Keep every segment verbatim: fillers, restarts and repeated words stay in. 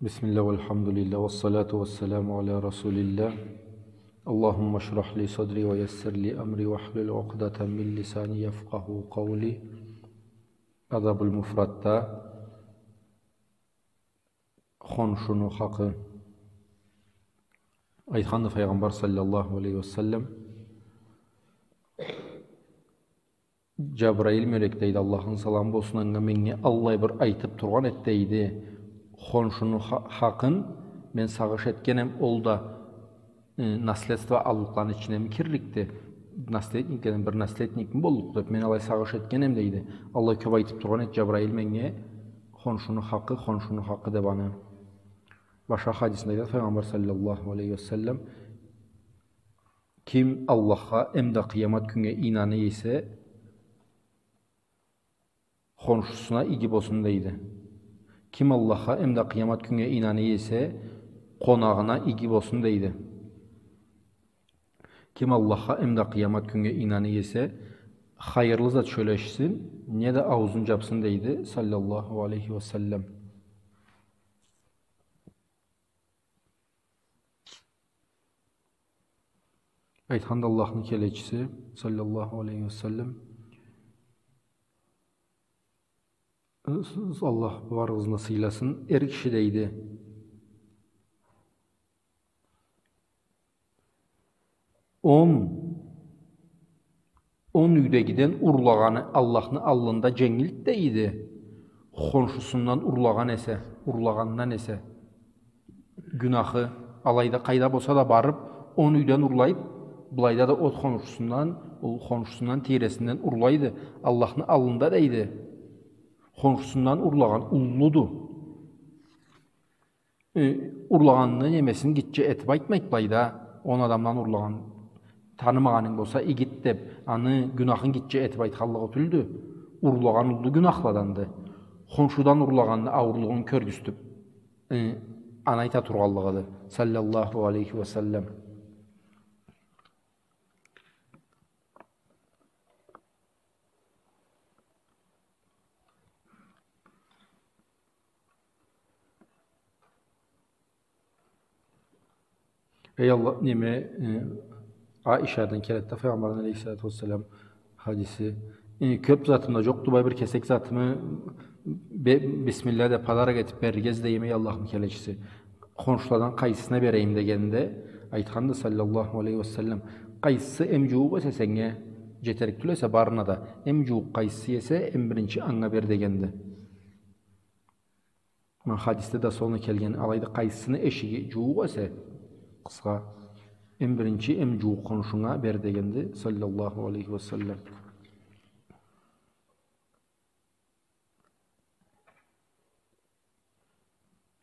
بسم الله والحمد لله والصلاة والسلام على رسول الله. اللهم اشرح لي صدري ويسر لي أمري واحلل عقدة من لساني يفقهوا قولي. Адабуль-Муфрадда хоншуну хакъы. Айтханды Файгъамбар саллаллаху алейхи ва саллам, Джабраил мёлек, дейди, Аллахны саламы болсун анга, меннге аллай бир айтып тургъан эди, дейди, хоншуну ха-, хакъын. Мен сагъыш этгенем, ол да, э, наследство аллыкъланы ичине ми кирликди, наследникледен бир наследник ми боллукъду деп, мен алай сагъыш этгенем, дейди. Аллай кёп айтып тургъан эди Джабраил меннге, хоншуну хакъы, хоншуну хакъы деп аны. Башха хадисинде айтады Файгъамбар саллаллаху алейхи ва саллам, ким Аллахха эмда къыямат кюннге ийнана эсе, хоншусуна иги болсун, дейди. Ким Аллахха эмда къыямат кюннге ийнана эсе, къонагъына иги болсун, дейди. Ким Аллахха эмда къыямат кюннге ийнана эсе, хайырлы зат сёлешсин, неда ауузун джапсын, дейди, саллаллаху алейхи ва саллам. Айтханды Аллахны келечиси, саллаллаху алейхи ва саллам, Аллах барыгъызны да сыйласын, эр киши, дейди, он он юйдегиден урлагъаны Аллахны аллында дженгилди, дейди, хоншусундан урлагъан эсе, урлагъандан эсе. Гюнахы, алайда къайда болса да барып, он юйден урлайды, былайда да ол хоншусундан, ол хоншусундан, тийресинден урлайды. Аллахны аллында, дейди, хоншусундан урлагъан уллуду. Э, урлагъанны, немесин гитче этип айтмайды былайда. Он адамдан урлагъан, танымагъанынг болса, игиди деп, аны гюнахын гитче этип айтханлыгъы тюлдю. Урлагъан уллу гюнахладанды. Хоншудан урлагъанны ауурлугъун кёргюзтюп, э, аны айта тургъанлыгъыды. Саллаллаху алейхи ва саллам. Эй Аллах, неме, э, Аишадан келеди да, Файгъамбардан алейхиссалату вассалам хадиси. Э, кёп затым да джокъду, былай бир кесек затымы бе-, бисмилля да подарок этип берирге излейме, эй Аллахны келечиси. Хоншуладан къайсысына берейим дегенде, айтханды саллаллаху алейхи ва саллам, къайсысы эм джууукъ эсе сеннге, джетерик тюл эсе барына да, эм джууукъ къайсысы эсе, эм биринчи анга бер дегенди. Ма хадисде да сону келген, алайда къайсысыны эшиги джууукъ эсе, къысха, эм биринчи, эм джууукъ хоншунга бер дегенди, саллаллаху алейхи ва саллам.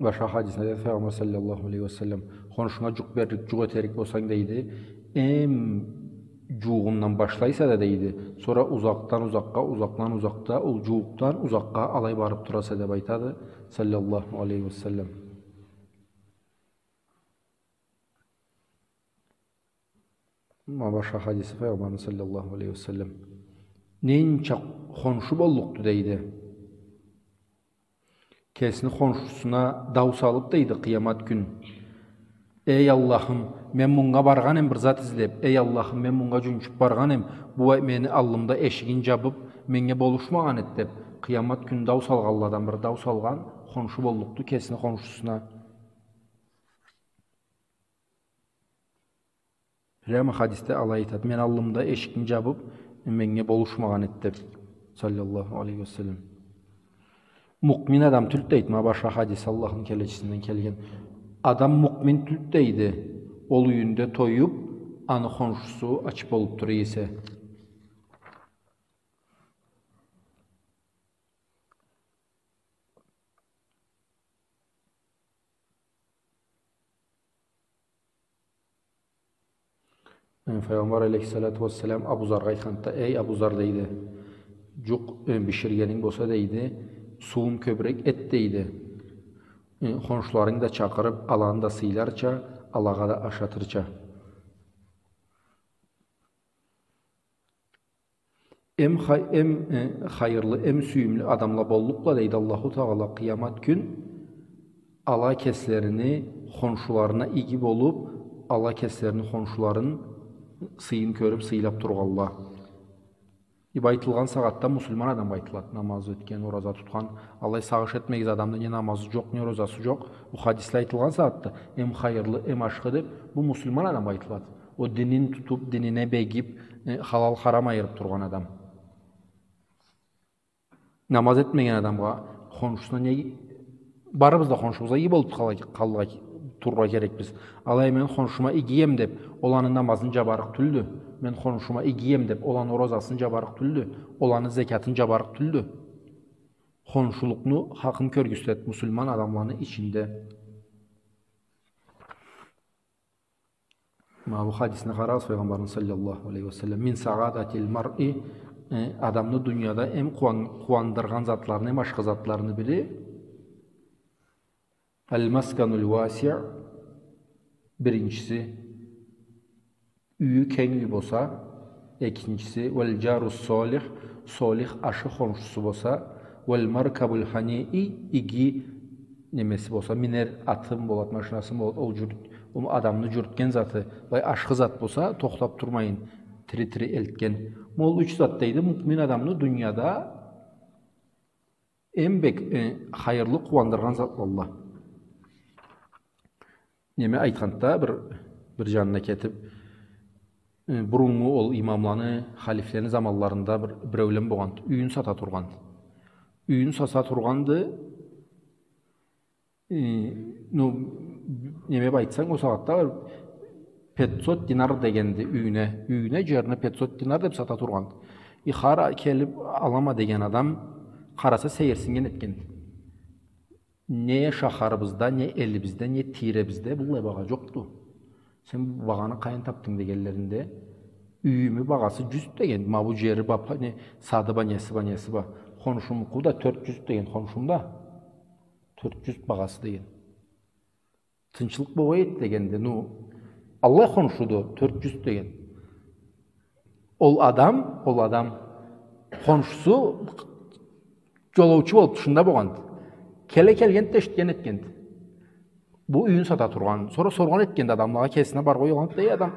Башха хадисинде да Файгъамбар саллаллаху алейхи ва саллам, хоншунга джукъ берлик, джукъ этерик болсанг, дейди, эм джуугъундан башлайса да, дейди, сора узакъдан узакъгъа, узакъдан узакъда, ол джууукъдан узакъгъа алай барып тураса, деп айтады, саллаллаху алейхи ва саллам. Ма башха хадиси Файгъамбарны саллаллаху алейхи ва саллам. Ненча хоншу боллукъду, дейди. Кесини хоншусуна дау салып, дейди, къыямат кюн. Эй Аллахым, мен мунга баргъан эм бир зат излеп, эй Аллахым, мен мунга джунчуп баргъан эм, бу мени аллымда эшигин джабып, меннге болушмагъан эди деп, къыямат кюн дау салгъанладан бир дау салгъан хоншу боллукъду кесини хоншусуна. Прямо хадисде алай айтады, мен аллымда эшикни джабып, меннге болушмагъан эди деп, саллаллаху алейхи ва саллам. Муъмин адам тюлдю дейди, ма башха хадис Аллахны келечисинден келген. Адам муъмин тюлдю дейди, ол юйюнде тоюп, аны хоншусу ач болуп тура эсе. Э, Файгъамбар алейхиссалату вассалам Абу Заргъа айтханды, эй Абу Зар, дейди, джукъ, э, биширгенинг болса, дейди, сууун кёбюрек эт, дейди. Э, хоншуларынгы да чакъырып, аланы да сыйларча, алагъа да ашатырча. Эм хай-, эм, э, хайырлы, эм сюйюмлю адамла боллукъла, дейди, Аллаху Тагъала къыямат кюн Ала кеслерини хоншуларына иги болуп, ала кеслерини хоншуларын сыйын кёрюп, сыйлап тургъанла. Иб айтылгъан сагъатда муслиман адамгъа айтылады. Намаз этген, ораза тутхан. Алай сагъыш этмегиз адамны не намазы джокъ, не оразасы джокъ. Бу хадисле айтылгъан сагъатда эм хайырлы, эм ашхы деп, бу муслиман адамгъа айтылады. О динин тутуп, динине бегип, э, халал-харам айырып тургъан адам. Намаз этмеген адамгъа, хоншусуна не, барыбыз да хоншубузгъа иги болуп къала-, къалыргъа, турургъа керекбиз. Алай мен хоншума игием деп, ол аны намазын джабарыкъ тюлдю. Мен хоншума игием деп, ол аны оразасын джабарыкъ тюлдю. Ол аны зекятын джабарыкъ тюлдю. Хоншулукъну хакъын кёргюзтет муслиман адамланы ичинде. Ма бу хадисине къарагъыз, Пайгъамбарны саллаллаху алейхи ва саллам: «Мин сагъадатил маръи», э, адамны дунияда эм къууан-, къууандыргъан затларыны, эм ашхы затларыны бири, «аль-масканул васиъ», биринчиси, юйю кенг юй болса, экинчиси, «валь-джарус-солих», солих ашхы хоншусу болса, «валь-маркабуль-хани», иги немеси болса, минер атым болад, машинасым болад, ол джюрют-, ол адамны джюрютген заты, былай ашхы зат болса, тохтап турмайын, тири-тири элтген. Ма ол юч зат, дейди, муъмин адамны дунияда эм бек, э, хайырлы, къууандыргъан затлалла. Неме айтханда, бир, бир джанына кетип, э, буруннгу ол имамланы, халифлени заманларында бир, биреулен богъанд, юйюн сата тургъанд. Юйюн сата тургъанды, э, ну, неме бла айтсанг, ол сагъатда бир пятьсот динар дегенди юйюне, юйюне, джерине пятьсот динар деп сата тургъанд. И хар келип алама деген адам къараса, сейирсиннген этгенди. Не шахарыбызда, не элибизде, не тийребизде быллай багъа джокъду. Сен бу багъаны къайдан тапдынг дегенлеринде, юйюмю багъасы джюз деген, ма бу джери бла, не, сады бла, неси бла, неси бла. Хоншумукъу да тёрт джюз деген, хоншум да. Тёрт джюз багъасы деген. Тынчлыкъ болур эди дегенди, ну, аллай хоншуду, тёрт джюз деген. Ол адам, ол адам, хоншусу джолоучу болуп тышында богъанд. Келе келгенд да эшитген этгенд. Бу юйюн сата тургъан. Сора соргъан этгенд адамлагъа, кесине барып къойгъанд да: «Эй, адам,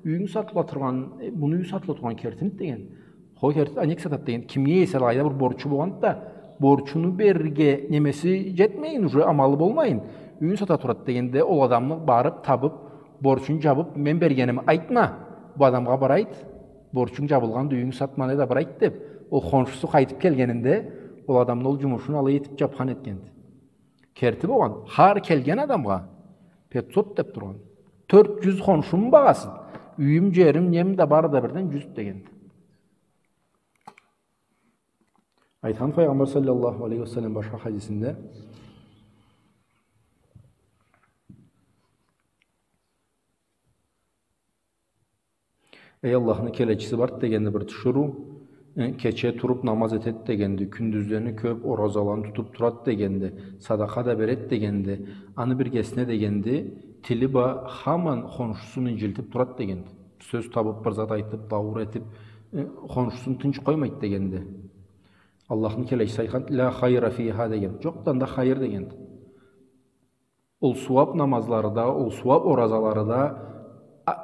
юйюнг сатыла тургъан, э, муну юйю сатыла тургъан кертимид?» — деген. «Хо, керти, а нек сатад?» — деген. «Кимге эсе, алайда бир борчу богъанд да, борчуну берирге немеси джетмейин, уже амалы болмайын, юйюн сата турад», — дегенде, ол адамны барып табып, борчун джабып: «Мен бергеними айтма, бу адамгъа бир айт, борчунг джабылгъанды, юйюнг сатманы да бир айт», — деп, ол хоншусу къайтып келгенинде, ол адамны ол джумушун алай этип джапхан этгенди. Керти богъан, хар келген адамгъа пятьсот деп тургъан. Тёрт джюз хоншуму багъасы, юйюм, джерим, нем да бары да бирден джюз дегенди. Айтхан Пайгъамбар саллаллаху алейхи ва саллам башха хадисинде: «Эй, Аллахны келечиси, бард, — дегенди, — бир тиширыу, э, кече туруп намаз этед, — дегенди, — кюндюзлени кёп оразаланы тутуп турад, — дегенди, — садакъа да беред, — дегенди. — Аны биргесине, — дегенди, — тили бла хаман хоншусун инджилтип турад, — дегенди. — Бир сёз табып, бир зат айтып, дауур этип, э, хоншусун тынч къоймайд, — дегенди. Аллахны келечиси айтхан: «Ля хайра фиха», — деген. Джокъду анда хайыр, — дегенди. Ол сууап намазлары да, ол сууап оразалары да, а,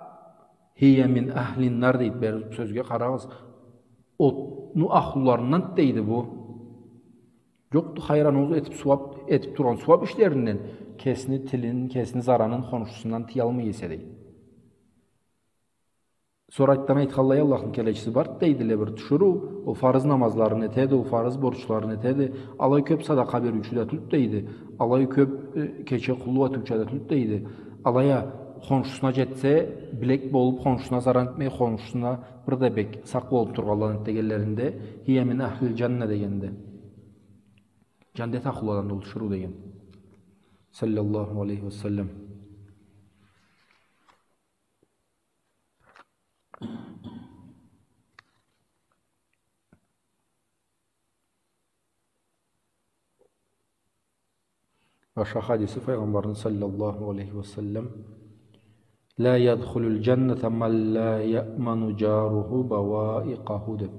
«хия мин ахлин нар», — дейди. Бери сёзге къарагъыз. Отну ахлуларындан, дейди, бу. Джокъду хайыр аны ол этип, сууап этип тургъан сууап ишлеринден, кесини тилин, кесини заранын хоншусундан тыялмай эсе, дейди. Сора айтдан айтханлай, Аллахны келечиси, бард, дейдиле, бир тиширыу, ол фарыз намазларын этеди, ол фарыз борчларын этеди, алай кёп садакъа бериучю да тюлд, дейди, алай кёп, э, кече къуллукъ этиучю да тюлд, дейди. Алай а хоншусуна джетсе, билек болуп, хоншусуна заран этмей, хоншусуна бир да бек сакъ болуп тургъанладан дегенлеринде, «хия мин ахлил джанна», — дегенди. Джандет ахлуладан да ол тиширыу деген. Саллаллаху алейхи ва саллам. Башха хадиси Пайгъамбарны, саллаллаху алейхи ва саллам: «Ля ядхулюль джанната ман ля яъману джаруху баваикъаху», — деп.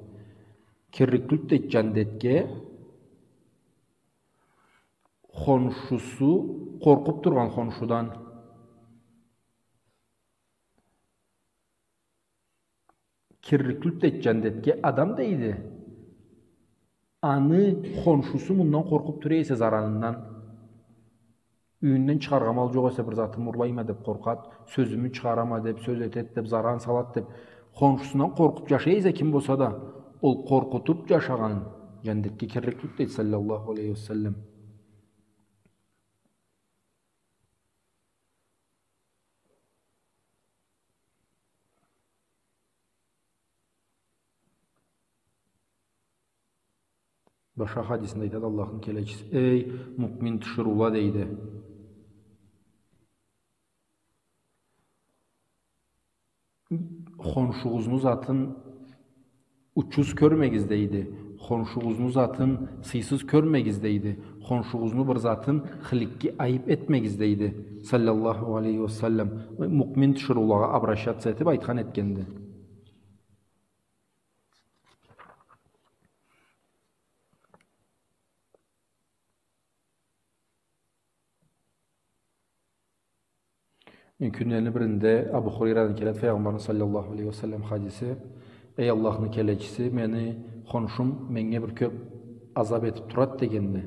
Кирлик тюлд, дейди, джандетге Хоншусу, къоркъуп тургъан хоншудан. Кирликликди, дейди, джандетге адам, дейди. Аны хоншусу мындан къоркъуп тура эсе, заранындан. Юйюнден чыгъаргъа амал джокъ эсе, бир затымы урлайма деп къоркъады, сёзюмю чыгъарама деп, сёз этед деп, заран салад деп, хоншусундан къоркъуп джашай эсе ким болса да, ол къоркъутуп джашагъан джандетге кирликликди, дейди, саллаллаху алейхи ва саллам. Башха хадисинде айтады Аллахны келечиси: «Эй, муъмин тиширыула, — дейди, — хоншугъузну затын учуз кёрмегиз, — дейди. — Хоншугъузну затын сыйсыз кёрмегиз, — дейди. — Хоншугъузну бир затын хыликки айып этмегиз», — дейди, саллаллаху алейхи ва саллам. Муъмин тиширыулагъа обращаться этип айтхан этгенди. Кюнлени биринде Абу Хурайрадан келеди, Файгъамбарны саллаллаху алейхи ва саллам хадиси: «Эй Аллахны келечиси, мени хоншум меннге бир кёп азап этип турад», — дегенди.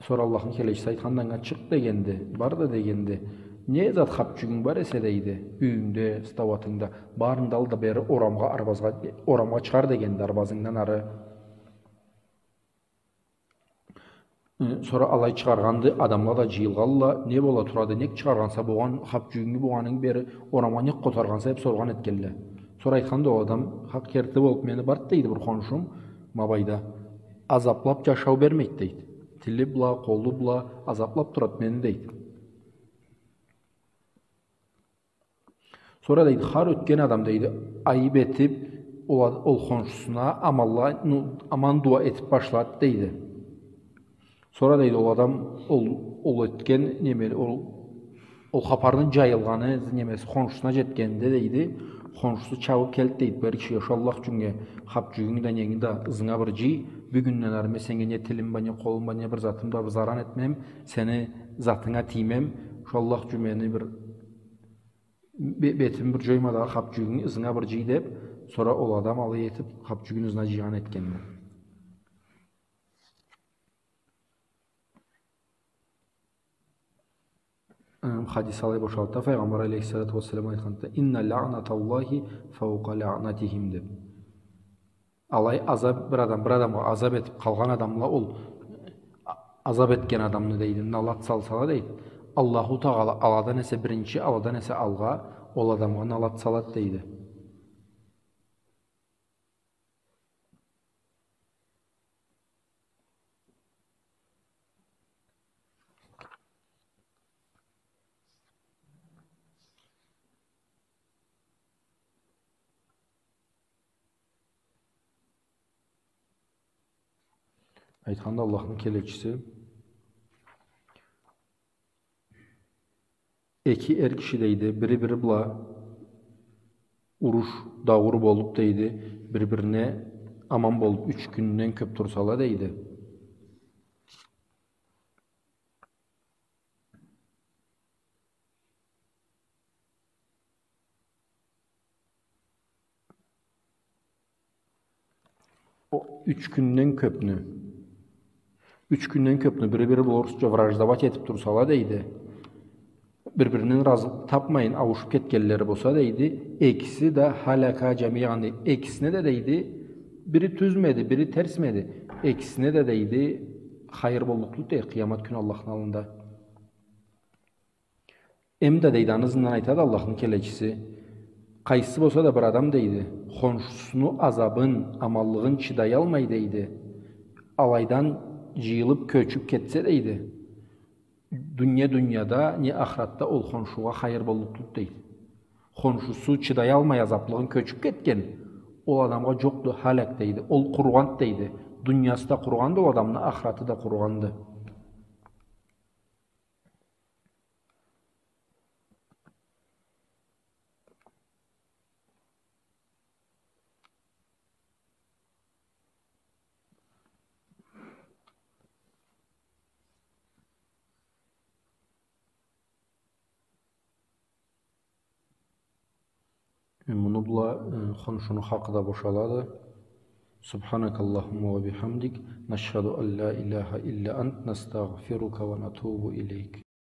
Сора Аллахны келечиси айтханды анга: «Чыкъ, — дегенди, — бар да, — дегенди, — не зат хапчюгюнг бар эсе, — дейди, — юйюнгде, стауатынгда, барын да ал да бери орамгъа, арбазгъа, орамгъа чыгъар», — дегенди, арбазынгдан ары. Э, сора алай чыгъаргъанды, адамла да джыйылгъанла, не бола турады, нек чыгъаргъанса, болгъан хапчюгюнгю, болгъанынгы бери орамгъа нек къотаргъанса, деп соргъан этгенле. Сора айтханды ол адам: «Хакъ керти болуп, мени бард, — дейди, — бир хоншум ма былайда. Азаплап джашау бермейд, — дейди. — Тили бла, къолу бла азаплап турад мени», — дейди. Сора, дейди, хар ётген адам, дейди, айып этип, ол, ол хоншусуна аманла-, ну, аман дуа этип башлад, дейди. Сора, дейди, ол адам, ол, ол этген, неме, ол, ол хапарны джайылгъаны, немеси, хоншусуна джетгенинде, дейди, хоншусу чабып келди, дейди, бери кишиге: «Шо Аллах ючюннге хапчюгюнгю да, ненги да ызынга бир джый, бюгюнден ары мен сеннге не тилим бла, не къолум бла, не бир затым бла бир заран этмем, сени затынга тиймем, шо Аллах ючюн мени бир бе-, бетими бир джойма дагъы, хапчюгюнгю ызынга бир джый», — деп, сора ол адам алай этип, хапчюгюн ызына джыйгъан этгенди. Ым, хадис алай бошалды да, Файгъамбар алейхиссалату уассалам айтханды: «Инна лаънаталлахи фаука лаънатихим», — деп. Алай азап, бир адам бир адамгъа азап этип къалгъан адамла, ол а-, азап этген адамны, дейди, налат салсала, дейди, Аллаху Тагъала аладан эсе биринчи, аладан эсе алгъа ол адамгъа налат салад, дейди. Айтханды Аллахны келечиси: «Эки эр киши, — дейди, — бири-бири бла уруш, даур болуп, — дейди, — бир-бирине аман болуп, юч кюнден кёп турсала, — дейди. — О, юч кюнден кёпню, юч кюнден кёпню бири-бири бла орусча враждовать этип турсала, — дейди, — бир-биринден ыразылыкъ тапмайын ауушуп кетгенлери болса, — дейди, — экиси да халяка джамиан, дейди, — экисине да, — дейди, — бири тюзмеди, бири терсмеди, экисине да, — дейди, — хайыр боллукъ тюлдю, дейди, къыямат кюню Аллахны аллында». Эм да, дейди, аны ызындан айтады Аллахны келечиси: «Къайсы болса да бир адам, — дейди, — хоншусуну азабын, аманлыгъын чыдаялмай, — дейди, — алайдан джыйылып, кёчюп кетсе, — дейди, — не дуния, дунияда, не ахыратда ол хоншугъа хайыр боллукъ тюлдю, — дейди. — Хоншусу чыдаялмай азаплыгъын, кёчюп кетген, ол адамгъа джокъду халяк, — дейди, — ол къуругъанды, — дейди. — Дуниясы да къуругъанды ол адамны, ахыраты да къуругъанды». Э, муну бла, э, хоншуну хакъы да бошалады. سبحانك اللهم وبحمدك، نشهد أن لا إله إلا أنت، نستغفرك ونتوب إليك.